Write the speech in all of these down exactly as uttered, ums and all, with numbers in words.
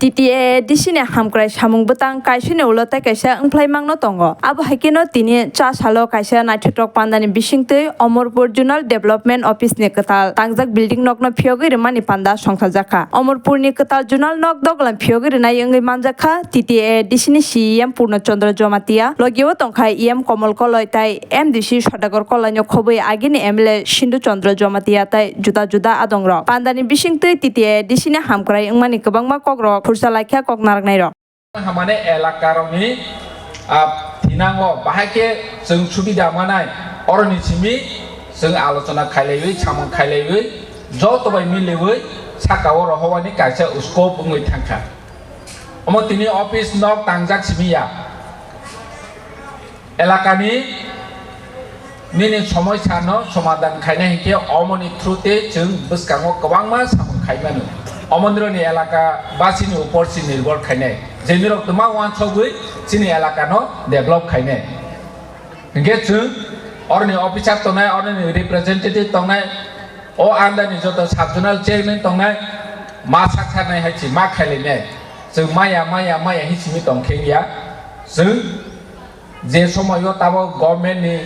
T T A A D C ni hamkrai samung bwtang kaisani ulo tei kaisa wngphlai mangno tongo. Abo hai kheno tini cha salo kaisa naithotok pandani bisingtwi Omorpur Zonal Development Office ni kwtal tangjak building nokno phiyogwi rwmani panda songkhajakha. Omorpurni kwtal zonal nok doglam phiyogwi rwnai wngwi manjakha T T A A D C ni C E M Purno Chandra Jamatia, logio tongkha E M Komol Koloi tei M D C Sodagar Kolaino khobwi agini M L A Sindhu Chandra Jamatia tei juda juda adongrok. Pandani bisingtwi T T A A D C ni hamkrai wngmani kwbangma kokrok khursa laikha kok narwknairok. Hamani elakarokni, ah, thinango bahai khe chwng subida manai, oroni simi chwng alochona khailaiwi, samung khailaiwi, joto bai miliwi saka o rohorwani kaisa scope wngwi thangkha. Omo tini office nok tangjak simi ya. Elakani nini somosya no somadhan khaina hinkhe omoni through te chwng bwskango kwbangma samung khaimano. Omondroni elaka basini upor si nirbhor khainai. Jenirok twma wansogwi chini elaka no develop khainai. Hinkhe chwng oroni officer tongnai, oroni representative tongnai, o andani joto sub zonal chairman tongnai, ma sak saknai hai si ma khailainai. Chwng maya, maya, maya hi simi tongkhe ya. Chwng je somoio tabok government ni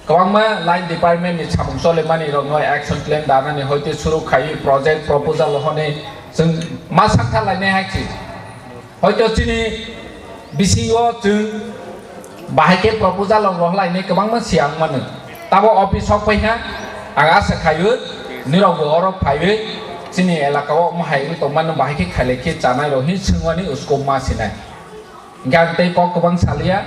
kwbangma line department ni samung cholimani rokno action plan danani hoite suru khai project proposal hone chwng ma sakthar lainai hai si. Hoito chini bisingo chwng bahai khe proposal rok rohlainai kwbangma siyang mano. Tabo office sok paikha, ang asa khaio nirokbo oro phaiwi chini elaka o omo hai wngwi tongmano bahai khe khailai khe chanai rok hin swngmani usko ma sinai. Hinkhe ang tei kok kwbang saliya.